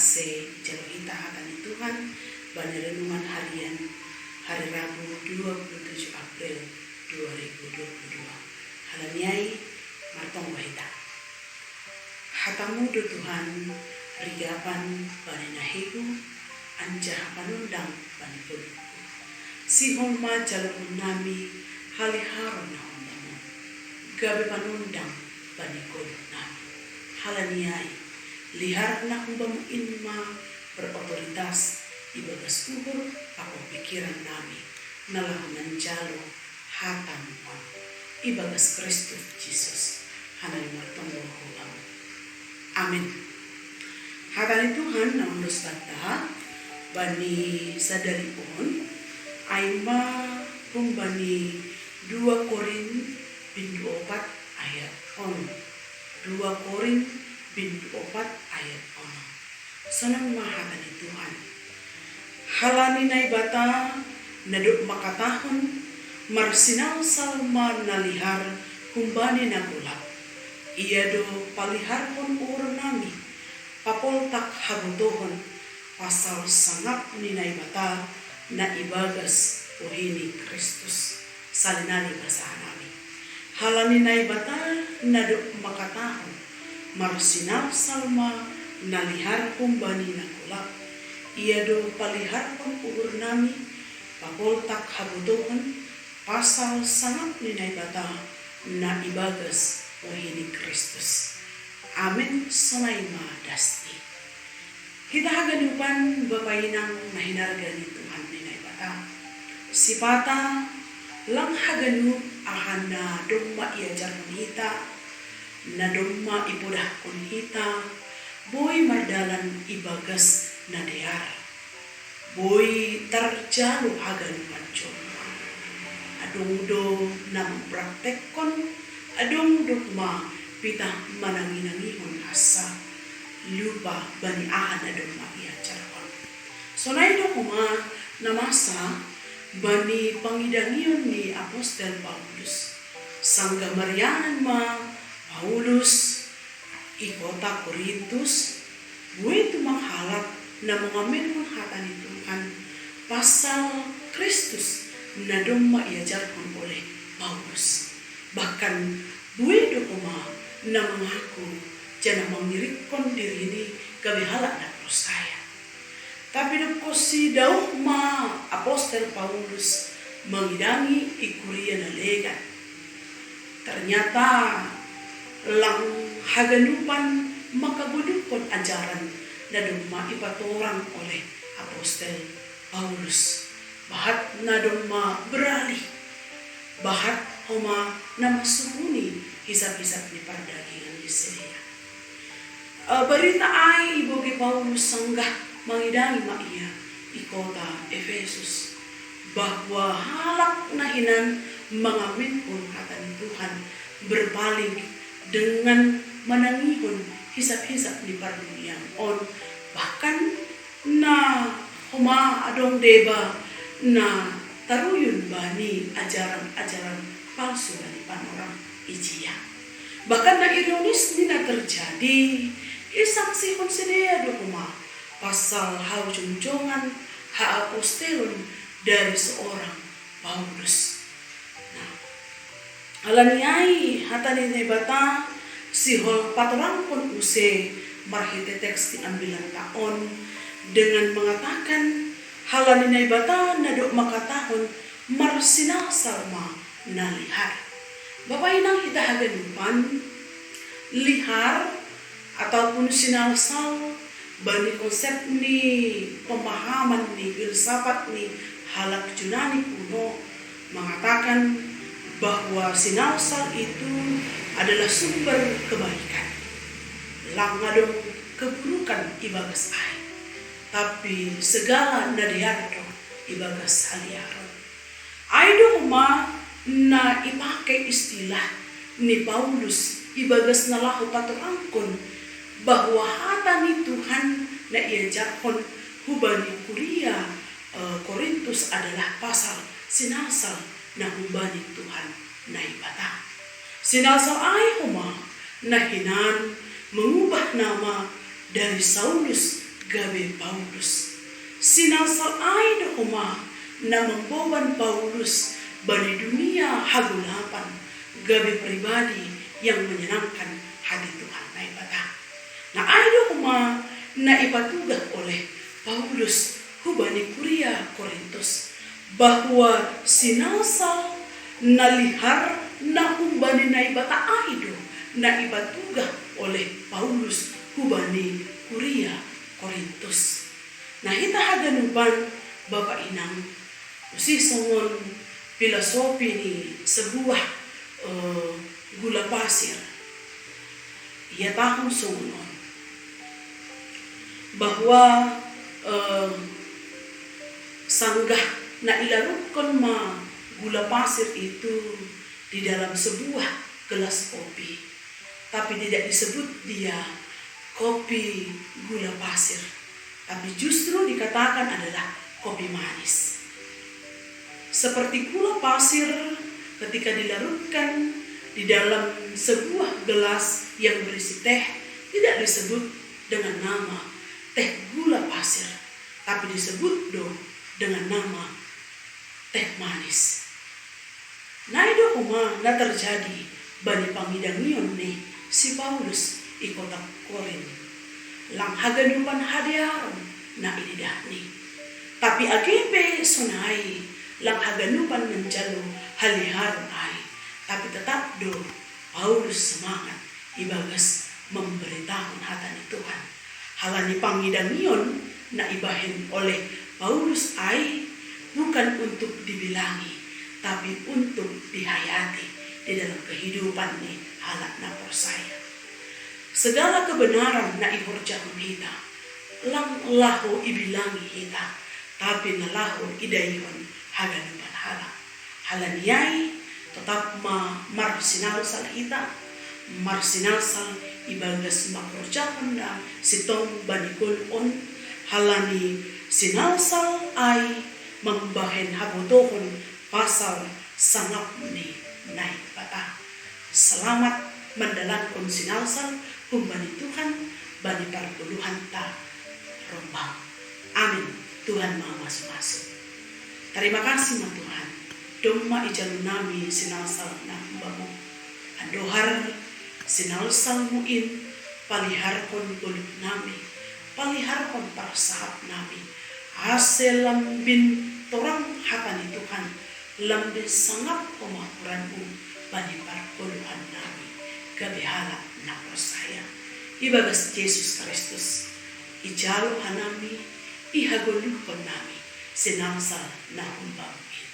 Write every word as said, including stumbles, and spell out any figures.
Ase jalo hita hata ni Tuhan bani renungan harian hari Rabu dua puluh tujuh April dua ribu dua puluh dua. Halo ni ai, martonggo hita. Hatamu do Tuhan, rigapan bani nahegu, anjaha panondang bani pudukku. Sihol ma jaloon nami haliharon na humbamu, gabe panondang bani godok nami. Halo ni ai, lihar na humbamu in ma berotoritas ibagas uhur pakon pikiran nami, na laho manjalo hatamu on. Ibagas Kristus Jesus, hami martonggo humbamu. Amin. Hata ni Tuhan na umdos banta bani sadari on, ai ma humbani dua Korin bindu opat ayat onom. Dua Korin bindu opat ayat onom. Sonon ma hata ni Tuhan. Halani Naibata na dob mangkatahon, marsinalsal ma na lihar humbani na golap. Ia do paliharhon uhur nami, papoltak habotohon, pasal sangap ni Naibata na ibagas uhi ni Kristus. Sali nari basa nami. Halani Naibata na dob mangkatahon, marsinalsal ma na lihar humbani na golap. Ia do paliharhon uhur nami, papoltak habotohon, pasal sangap ni Naibata na ibagas uhi ni Kristus. Amin, sonai ma dasti. Hita haganupan bapa inang na hinarga ni Tuhan ni Naibata. Sipata, lang haganup aha na domma iajarhon hita, na domma ipodahkon hita, boi mardalan ibagas na dear. Boi tarjalo haganupan jolma. Adong do na mampraktekkon, adong do ma pitah mananginangihon asa lupa bani aha na domma iajarhon. Sonai do homa na masa bani pangidangion ni apostel Paulus. Sanggah marianan ma Paulus i kota Korintus, boi tumang halak na mangamenkon hata ni Tuhan pasal Kristus na domma iajarhon oleh Paulus. Bahkan boi do homa na mangaku janah mangirikkon dirini gabe halak na porsaya. Tapi dob konsi daoh ma apostel Paulus mangidangi i kuria na legan. Ternyata lang haganupan mangkagoduhkon ajaran na domma ipatorang oleh apostel Paulus. Bahat na domma beralih, bahat homa na mansuhuni hisap-hisap ni pardagingan ni sidea. Eh, barita ai ibogei Paulus sanggah mangidangi ma ia i kota Efesus, bahwa halak na hinan mangamenkon hata ni Tuhan berpaling dengan manangihon hisap-hisap ni pardunia on, bahkan na homa adong deba na taruyun bani ajaran-ajaran palsu bani panorang ijia. Bahkan na ironis ni na terjadi, isaksihon sidea do homa pasal hajongjongan haapostelon dari seorang Paulus. Nah, alani ai hata ni Naibata sihol patorangkon use marhite teks ni ambilanta on dengan mengatakan, halani Naibata na dob mangkatahon marsinalsal ma na lihar. Bapa inang hita haganupan, lihar ataupun sinalsal bani konsep ni pemahaman ni filsafat ni halak Junani kuno mengatakan bahwa sinalsal itu adalah sumber kebaikan. Lang adong keburukan ibagas ai, tapi segala na dear do ibagas haliaron. Ai do homa na ipake istilah ni Paulus ibagas na laho patorangkon bahwa hata ni Tuhan na iajarhon hubani kuria, eh, Korintus adalah pasal sinalsal na humbani Tuhan Naibata. Sinalsal ai homa na hinan mengubah nama dari Saulus gabe Paulus. Sinalsal ai do homa na mamboban Paulus bani dunia hagolapan gabe pribadi yang menyenangkan hati Tuhan Naibata. Na ai do homa na ipatugah oleh Paulus hubani kuria Korintus, bahwa sinalsal na lihar na humbani Naibata ai do na ipatugah oleh Paulus hubani kuria Korintus. Na hita haganupan, Bapa Inang, usih songon filosofi ni sebuah eh, gula pasir. Ia tahun songon on, bahwa eh, sanggah na ilarutkon ma gula pasir itu di dalam sebuah gelas kopi, tapi tidak disebut dia kopi gula pasir, tapi justru dikatakan adalah kopi manis. Seperti gula pasir, ketika dilarutkan di dalam sebuah gelas yang berisi teh, tidak disebut dengan nama teh gula pasir, tapi disebut do dengan nama teh manis. Na i do homa na terjadi bani pangidangion ni si Paulus i kota Korint. Lang haganupan hadearon na ididahni. Tapi age pe sonai, lang haganupan manjalo haliharon ai, tapi tetap do Paulus semangat ibagas memberitahon hata ni Tuhan. Halani pangidangion na ibahen oleh Paulus ai bukan untuk dibilangi, tapi untuk dihayati di dalam kehidupan ni halak na porsaya. Segala kebenaran na ihorjahon hita, lang laho ibilangi hita, tapi na laho idaihon haganupan halak. Halani ai, totap ma marsinalsal hita, marsinalsal ibagas mangkorjahon na sintong bani goluh on, halani sinalsal ai mambahen habotohon pasal sangap ni Naibata. Selamat mandalankon sinalsal humbani Tuhan bani pargoluhanta rombang. Amin. Tuhan ma masu-masu. Tarima kasih ma Tuhan, domma ijalo nami sinalsal na humbamu. Andohar sinalsalmu in paliharkon goluh nami, paliharkon parsahap nami, ase lambin torang hata ni Tuhan, lambin sangap homa huranmu bani pargoluhan nami gabe halak na porsaya. Ibagas Jesus Kristus, ijalo hanami, ihagoluhon nami sinalsal na humbamu in.